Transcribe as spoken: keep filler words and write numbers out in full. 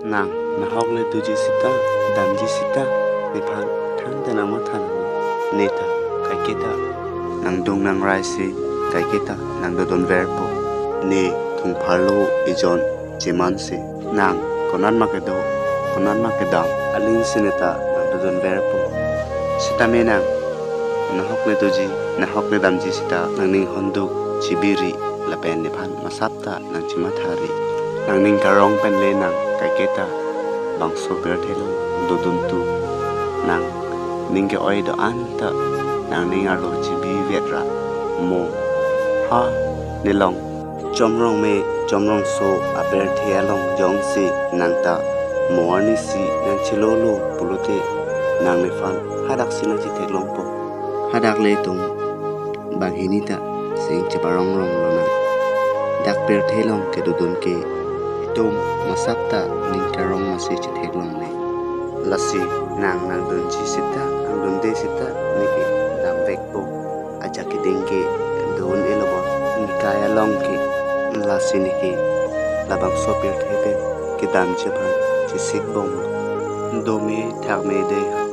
Nang nahok le doji seta, damji seta, nephan thangta nangmatha nang. Ne ta kaiketa nangdung nangrai si, kaiketa nangdodun verpo. Ne thungpharlo ejon cheman si. Nang konat ma kedo, konat ma kedam, aling si ne ta nangdodun verpo. Seta me nang nahok le doji, nahok le damji seta nangning honduk chibiri lapen nephan masap ta nangchimathari. Nangning karong pen le nang kaiketa bangso pirthe along dodun tu. Nangning ke-oi do-an ta nangning arlo chibi vet ra mo. Ha, nelong chomrong me chomrongso apirthe along jongsi nang ta mo arni si nangchilolo pulote, nang nephan hadak si nangchitheklongpo. Hadak le itum banghini ta seng cheparong rong lonang. Dak pirthe along kedodun ke itum masap ta ning karong masi chetheklongle. Lasi nang nangdunji seta, nangdunde seta ne kedam vekpo. Ajak keding ke don-elo bo. Nikai along ke lasi ne ke labangso pirthe pen kedamji aphan chesik bom. Do me thak me de.